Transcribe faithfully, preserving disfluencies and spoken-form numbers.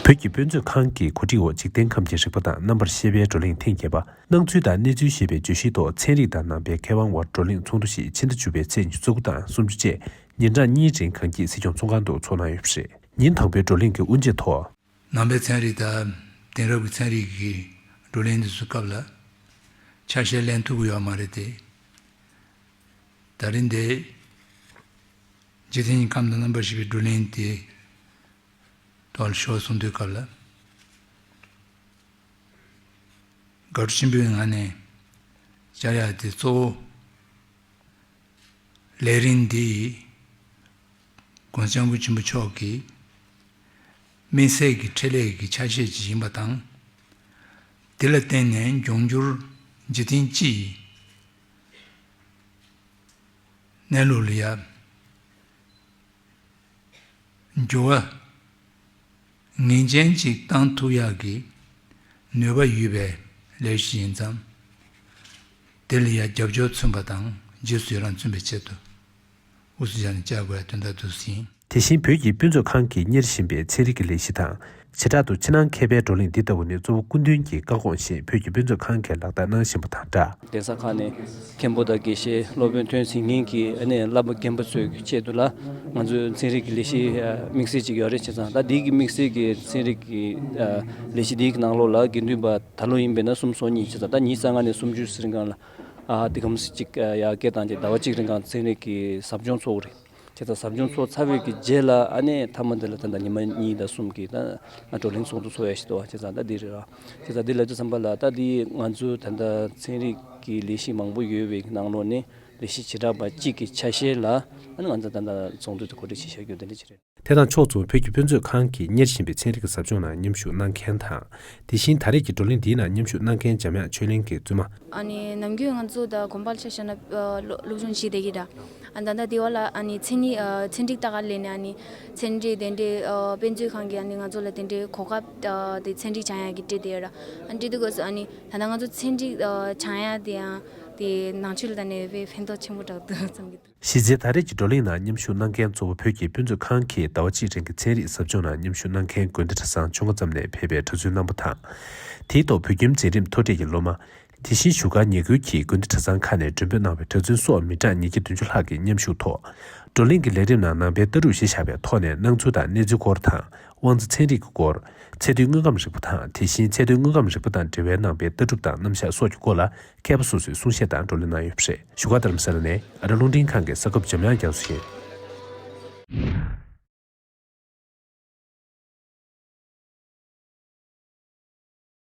བོད་ཀྱི་དཔེ་མཛོད་ཁང་གི་གོ་སྒྲིག་འོག་འཇིག་རྟེན་ཁམས་ཀྱི་རིག་པ་དང་རྣམ་པར་ཤེས་པའི་བགྲོ་གླེང་ཐེངས་བརྒྱད་པ། སྣང་ཚུལ་དང་གནས་ཚུལ་ཞེས་པའི་བརྗོད་གཞིའི་ཐོག་ཚན་རིག་དང་ནང་པའི་མཁས་དབང་དབར་བགྲོ་གླེང་ཚོགས་འདུ་ཞིག་ཕྱི་ཟླ་བཅུ་པའི་ཚེས་ཉི་ཤུ་རྩ་དགུ་དང་སུམ་ཅུ་བཅས་ཉིན་གྲངས་གཉིས་རིང་གངས་སྐྱིད་སྲིད་སྐྱོང་ཚོགས་ཁང་དུ་ཚོགས་གནང་ཡོད་པ་རེད། ཉིན་དང་པོའི་བགྲོ་གླེང་གི་དབུ་འབྱེད་ཐོག་ནང་པའི་ཚན་རིག་དང་དེང་རབས་ཀྱི་ཚན་རིག་གི་བགྲོ་གླེང་འདི་ཚོའི་སྐབས་ལ་ཆ་ཤས་ལེན་ཐུབ་ཀྱི་ཡོད་མ་རེད་དེ། ད་རིང་འདི་འཇིག་རྟེན་གྱི་ཁམས་དང་རྣམ་པར་ཤེས་པའི་བགྲོ་གླེང་དེ་ཐོག་ལ་ཞུ་བ་གསུང་དུས་སྐབས་ལ། དགའ་སྤྲོ་ཆེན་པོའི་ངང་ནས་བཅར་ཡག་དེ་གཙོ་བོ། ལས་རིམ་འདི་༸གོང་ས་༸སྐྱབས་མགོན་ཆེན་པོ་མཆོག་གིས་དམིགས་བསལ་གྱི་འཕྲིན་ལས་ཀྱི་ཆ་ཤས་ཅིག་ཡིན་པ་དང་། དེ་ལ་བརྟེན་ནས་འབྱུང་འགྱུར་འཇིག་རྟེན་སྤྱི་ཡི་གནས་ལུགས་ལ་ཡ། འགྱུར་བ་ངེས་ཅན་ཅིག་བཏང་ཐུབ་ཡག་གི་ནུས་པ་ཡོད་པའི་ལས་གཞི་ཡིན་ཙང་། དེ་ལ་ཡང་རྒྱབ་སྐྱོར་མཚོན་པ་དང་རྗེས་སུ་ཡི་རང་མཚོན་པའི་ཆེད་དུ་དབུ་འཛུགས་བྱས་ནས་བཅར་དགོས་ཡ་དོན་དག་འདུག་ཟིན། དེ་བཞིན་བོད་ཀྱི་དཔེ་མཛོད་ཁང་གིས་གཉེར་བཞིན་པའི་ཚན་རིག་གི་ལས་གཞི་དང་། བྱེ་བྲག་ཏུ་ཕྱི་ནང་མཁས་པའི་བགྲོ་གླེང་འདི་ལྟ་བུ་ནི་གཙོ་བོ་སྐུ་མདུན་གྱི་བཀའ་དགོངས་བཞིན་བོད་ཀྱི་དཔེ་མཛོད་ཁང་གིས་ལག་བསྟར་གནང་བཞིན་པ་དང་སྦྲགས། གདན་ས་ཁག་ནས་མཁན་པོ་དང་དགེ་བཤེས་སློབ་དཔོན་ཐོན་ཟིན་མཁན་གྱི་ཨ་ནི་བསླབ་པ་རྒན་པ་ཚོའི་ཆེད་དུ་ལ་ང་ཚོའི་ཚན་རིག་གི་ལས་གཞི་དམིགས་བསལ་ཅིག་ཡོད་རེད། བྱས་ཙང་ད་འདི་གི་དམིགས་བསལ་གྱི་ཚན་རིག་གི་ལས་གཞི་འདིའི་ནང་ལོགས་ལ་དགེ་འདུན་པ་ད་ལོ་ཡིན་པས་ན་སུམ་ཅུ་སོ་གཉིས། བྱས་ཙང་ད་ཉི་ཤུ་རྩ་ལྔ་ནས་སུམ་ཅུ་རིང་གང་ལ་ཨ་དེ་གམ་ཅིག་ཡར་སྐྱེད་བཏང་རྗེས་ཟླ་བ་གཅིག་རིང་གང་ཚན་རིག་གི་ཟབ་སྦྱོང་ཚོགས་རེད། བྱས་ཙང་ཟབ་སྦྱོང་ཚོགས་ཚར་བའི་གི་རྗེས་ལ་ཨ་ནི་མཐའ་མ་འདི་ལ་ད་ལྟ་ཉི་མ་གཉིས་དང་གསུམ་གི་ད་བགྲོ་གླེང་ཚོགས་འདུ་ཚོགས་ཡ་ཞིག་འདུག་བ། བྱས་ཙང་ད་འདི་རེད་ར། བྱས་ཙང་འདི་ལབ་དུས་ཙམ་པ་ལ་ད་འདི་ང་ཚོའི་ད་ལྟ་ཚན་རིག་གི་ལས་གཞི་མང་པོ་ཡོད་པའི་ནང་ལོགས་ནས་ལས་གཞི་བྱེ་བྲག་པ་གཅིག་གི་ཆ་ཤས་ལ་ཨ་ནི་ང་ཚོ་ད་ལྟ་ཚོགས་འདུ་དེ་གོ་སྒྲིག་བྱེད་བཞག་རྒྱུ་དེ་འདྲ་ཅིག་རེད། དེ་དང་ཕྱོགས་མཚུངས་བོད་ཀྱི་དཔེ་མཛོད་ཁང་གིས་གཉེར་བཞིན་པའི་ཚན་རིག་གི་ཟབ་སྦྱོང་ནང་མཉམ་ཞུགས་གནང་མཁན་དང་། དེ་བཞིན་ད་རེས་ཀྱི་བགྲོ་གླེང་འདིའི་ནང་མཉམ་ཞུགས་གནང་མཁན་འཇམ་དབྱངས་ཆོས་གླིང་གིས་བཙུན་མ། ཨ་ནི་ནམ་རྒྱུན་ང་ཚོ་ད་དགོན་པ་ལ་ཆ་བཞག་ན་ཨ་སློབ་སློབ་སྦྱོང་བྱེད་བསྡད་ཀྱི་འདྲ། ཨ་ད་ལྟ་དེ་བ་ལ་ཨ་ནི་མཚན་ཉིད་ཨ་ཚན་རིག་ལྟ་ག་ལ་སླེབས་ནས་ཨ་ནི་ཚན་རིག་དེ་འདྲའི་ཨ་དཔེ་མཛོད་ཁང་གིས་ཨ་ནི་ང་ཚོ་ལ་དེ་འདྲའི་གོ་སྐབས་ཨ་དེ་ཚན་རིག་སྦྱང་ཡག་གི་སྤྲད་བསྡད་ཡོད་ར། ཨ་ནི་སྤྲད་དུས་སྐབས་སུ་ཨ་ནི་ད་ལྟ་ང་ཚོ་ཚན་རིག་ཨ་སྦྱང་ཡག་དེ་ཡང་དེ་ནང་ཆོས་ལ་ད་ནས་དཔེ་ཕན་ཐོགས་ཆེན་པོ་འདྲ་འདུག་བསམ་གྱི་འདུག། གཞི་རྩའི་ད་རེས་ཀྱི་བགྲོ་གླེང་ནང་མཉམ་ཞུགས་གནང་མཁན་གཙོ་བོ་བོད་ཀྱི་དཔེ་མཛོད་ཁང་གི་ཟླ་བ་གཅིག་རིང་གི་ཚན་རིག་ཟབ་སྦྱོང་ནང་མཉམ་ཞུགས་གནང་མཁན་དགོན་སྡེ་གྲྭ་ཚང་ཆུང་ཁ་ཙམ་ནས་ཕེབས་པའི་གྲྭ་བཙུན་རྣམ་པ་དང་། དེའི་ཐོག་བོད་ཁྱིམ་འཛིན་རིམ་མཐོ་གྲས་ཀྱི་སློབ་མ། དེ་བཞིན་བཞུགས་སྒར་ཉེ་ཁུལ་གྱི་དགོན་སྡེ་གྲྭ་ཚང་ཁག་ནས་མགྲོན་འབོད་གནང་བའི་གྲྭ་བཙུན་སོགས་མི་གྲངས་ཉིས་བརྒྱ་བདུན་ཅུ་ལྷག་གིས་མཉམ་ཞུགས་ཐོག་བགྲོ་གླེང་གི་ལས་རིམ་ནང་ནང་པའི་ལྟ་གྲུབ་གཞི་བཞག་པའི་ཐོག་ནས་སྣང་ཚུལ་དང་གནས་ཚུལ་སྐོར་དང་། དབང་རྩ་ཚན་རིག་གི་སྐོར། ཚད་མཐོའི་དངོས་ཁམས་རིག་པ་དང་དེ་བཞིན་ཚད་མཐོའི་དངོས་ཁམས་རིག་པ་དང་འབྲེལ་བའི་ནང་པའི་ལྟ་གྲུབ་དང་རྣམ་གཞག་སོགས་ཀྱི་སྐོར་ལ་མཁས་པ་སོ་སོས་གསུང་བཤད་དང་བགྲོ་གླེང་གནང་ཡོད་པ་རེད། བཞུགས་སྒར་རྡ་རམ་ས་ལ་ནས་ཨ་རི་རླུང་འཕྲིན་ཁང་གི་གསར་འགོད་པ་འཇམ་དབྱངས་རྒྱ་མཚོ་ཡིན།